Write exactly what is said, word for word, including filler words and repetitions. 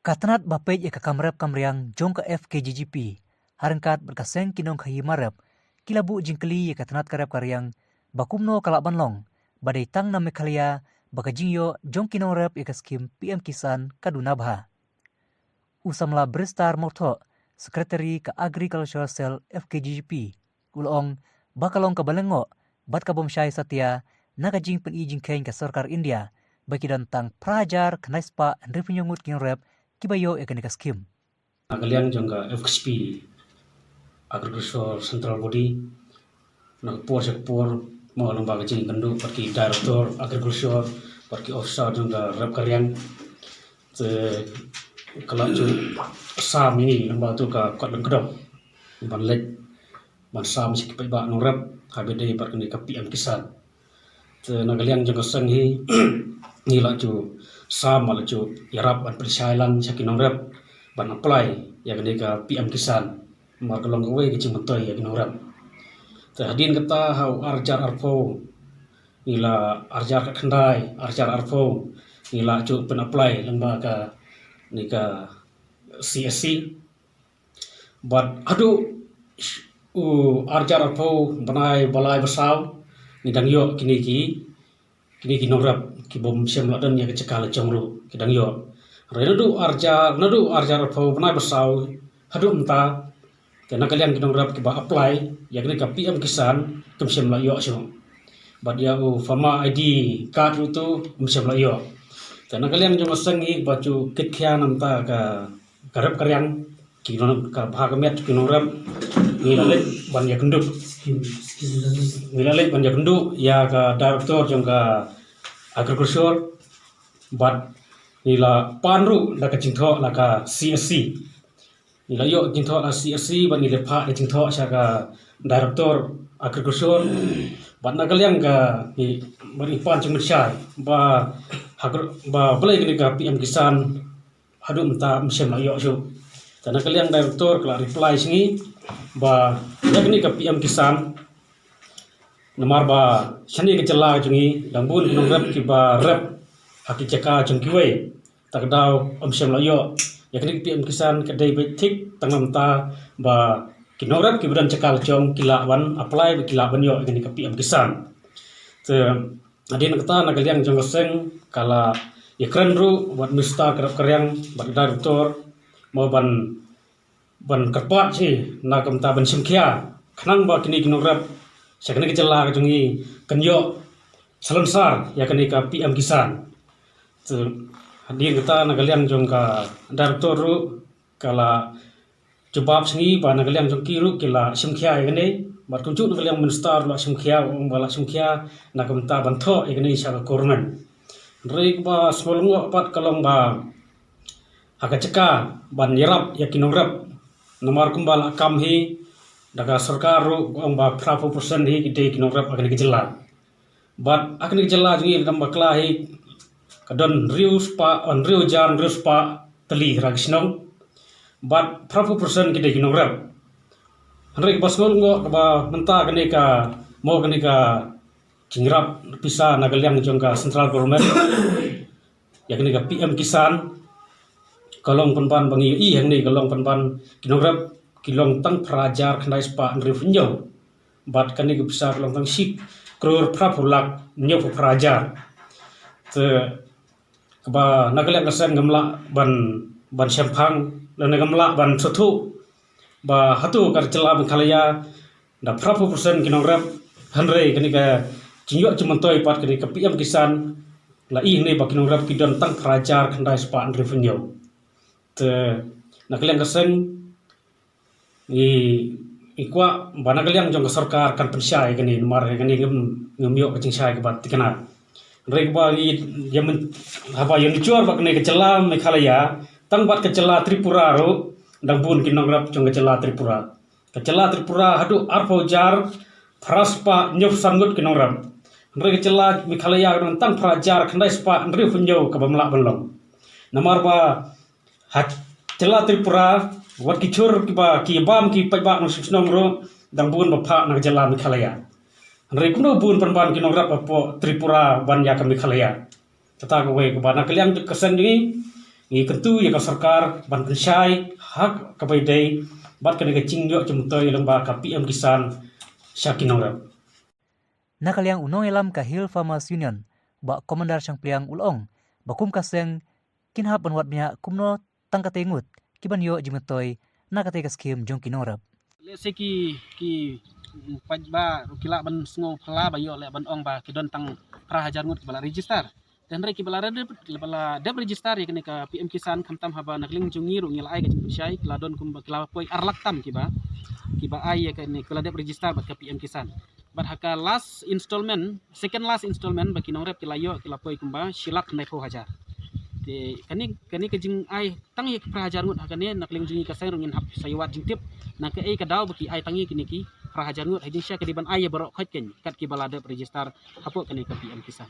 Ka tnat ba peit ïa ka kam rep kam riang jong ka F K G G P, ha ryngkat bad ka seng ki nongkhaïi mar rep, ki la buh jingkylli ïa ka tnat ka rep ka riang ba kumno ka lah ban long ba dei tang na Meghalaya ba ka jingïoh jong ki nongrep ïa ka skim P M Kisan ka duna bha. U samla Bristar Mawthoh, Secretary ka Agriculture Cell F K G G P, u la ong ba ka long kaba lyngngoh bad ka bym shai satia na ka jingpyni jingkheiñ ka sorkar India ba ki don tang phra hajar khyndai spah hynriewphew hynñiew ngut ki nongrep kiba ïoh ïa kane ka skim. Na ka liang jong ka F K G P, Agriculture Central Body, na ka por sha ka por, mo lyngba ka jingïakynduh bad ki Director Agriculture bad ki officer jong ka rep ka riang, te ka la ju sam ïa ngi lyngba tu ka kot lyngkdong ban leit ban sam sha ki paidbah nongrep ha ba dei bad kane ka P M Kisan. Te na ka liang jong ka seng hi, ngi la ju sam, la ju ïarap ban pynshai lang sha ki nongrep ban apply ïa kane ka P M Kisan, namar ka long kawei ka jingmyntoi ïa ki nongrep. Te hadien kata, ha u ar hajar arphew, ngi la, ar hajar khatkhyndai, ar hajar arphew, ngi la ju pyn apply lyngba kane ka C S C. Bad haduh u ar hajar arphew, bnai ba lai ba saw, ngi dang ïoh kine ki, kine ki nongrep ki bym shym la don ïa ka jaka la jong ruh ki dang ïoh. Hynrei naduh ar hajar, naduh ar hajar arphew, bnai ba saw, haduh mynta, te na ka liang ki nongrep kiba apply ïa kane ka P M Kisan kim shym la ïoh shuh. Bad ïa u farmer I D card ruh tu kim shym la ïoh. Te na ka liang jong ka seng hi ba ju kit khia na ka bynta ka, ka rep ka riang, ki nong, ka bha ka miat ki nongrep, ngi la leit ban ïakynduh, ngi la leit ban ïakynduh ïa ka Director jong ka Agriculture, bad ngi la pan ruh da ka jingthoh la ka C S C. Ngi la ïoh jingthoh la C S C bad ngi la phah da jingthoh sha ka Director Agriculture. Bad na ka liang ka, ngi, bad ngi pan jingmynshai ba, ha ka, ba balei kane ka P M Kisan haduh mynta ym shym la ïoh shuh. Te na ka liang Director ka la reply sha ngi ba ïa kane ka P M Kisan, namar ba shane ka jylla jong ngi dang bun ki nongrep kiba rep ha ki jaka jong kiwei, ta ka daw ym shym la ïoh. Ïa kane ka P M Kisan ka dei beit thik tang namar ba ki nongrep kiba don jaka la jong ki lah ban apply, ki lah ban ïoh ïa kane ka P M Kisan. Te hadien kata, na ka liang jong ka seng ka la ïakren ruh bad Minister ka rep ka riang bad Director, mo ban, ban kyrpad shi na ka bynta ban shimkhia khnang ba kine ki nongrep sha kane ka jylla ka jong ngi kan ïoh salonsar ïa kane ka P M Kisan. Te hadien kata, na ka liang jong ka Director ruh ka la jubab sha ngi ba na ka liang jong ki ruh ki la shimkhia ïa kane, bad kumjuh na ka liang Minister ruh la shimkhia, u ong ba la shimkhia na ka bynta ban thoh ïa kane sha ka Government. Hynrei kaba sngewlyngngoh pat ka long ba ha ka jaka ban ïarap ïa ki nongrep, namar kumba la kam hi da ka sorkar ruh, ka ong ba phra phew percent hi ki dei ki nongrep ha kane ka jylla. Bad ha kane ka jylla jong ngi, dang bakla hi, ka don hynriew spah, hynriew hajar hynriew spah tylli ha ki shnong. Bad phra phew percent ki dei ki nongrep. Hynrei kaba sngewlyngngoh kaba mynta kane ka, mo kane ka jingïarap pisa na ka liang jong ka Central Government ïa kane ka P M Kisan, ka long pynban ba ngi ïohi hangne, ka long pynban ki nongrep ki long tang phra hajar khyndai spah hynriewphew hynñiew. Bad kane ka pisa ka long tang shi klur phra phew lak hynñiewphew phra hajar. Te kaba na ka liang ka seng ngam lah ban, ban shemphang lane ngam lah ban sngewthuh ba hato ka jylla Meghalaya da phra phew percent ki nongrep, hynrei kane ka jingïoh jingmyntoi pat kane ka P M Kisan, la ïohi hangne ba ki nongrep ki don tang phra hajar khyndai spah hynriewphew hynñiew. Te na ka liang ka seng ngi, ngi kwah ba na ka liang jong ka sorkar kan pynshai kane, namar kane ngam, ngam ïoh ka jingshai kaba thikna. Hynrei kaba ngi ïa myn, haba ïa nujor ba kane ka jylla Meghalaya, tang bad ka jylla Tripura ruh dang bun ki nongrep jong ka jylla Tripura. Ka jylla Tripura haduh arphew hajar phra spah hynñiewphew san ngut ki nongrep. Hynrei ka jylla Meghalaya ka don tang phra hajar khyndai spah hynriewphew hynñiew, kaba ym lah ban long. Namar ba ha jylla Tripura, wat ki jhur kiba, ki bam ki paidbah nongshong shnong ruh dang bun ba phah na ka jylla Meghalaya. Hynrei kumno bun pynban ki nongrep hapoh Tripura ban ïa ka Meghalaya. Kata kawei kaba na ka liang ka seng jong ngi, Ngi kyntu ïa ka sorkar ban pynshai ha kaba ïadei bad kane ka jingïoh jingmyntoi lyngba ka P M Kisan sha ki nongrep. Na ka liang u nongïalam ka Hill Farmers Union, Bah Commander Shangpliang u la ong ba kum ka seng kin hap ban wad bniah kumno tang katei ngut ki ban ïoh jingmyntoi na katei ka skhim jong ki nongrep. Lehse ki, ki paidbah ruh ki lah ban sngew phylla ba ïoh leh ban ong ba ki don tang phra hajar ngut kiba la register. Te hynrei kiba la dep, kiba la dep register ïa kane ka P M Kisan, khamtam haba na ka liang jong ngi ruh ngi la ai ka jingpynshai, ki la don kumba, ki la poi ar lak tam kiba, kiba ai ïa kane, ki la dep register bad ka P M Kisan. Bad ha ka last installment, second last installment ba ki nongrep ki la ïoh, ki la poi kumba shi lak hynriewphew hajar. Te kane, kane ka jingai tang ïa ki phra hajar ngut ha kane, na ka liang jong ngi ka seng ruh ngin hap sa ïa wad jingtip na kaei ka daw ba ki ai tang ïa kine ki phra hajar ngut, ha jingshisha ka dei ban ai ïa baroh khoit keiñ kat kiba la dep register hapoh kane ka P M Kisan.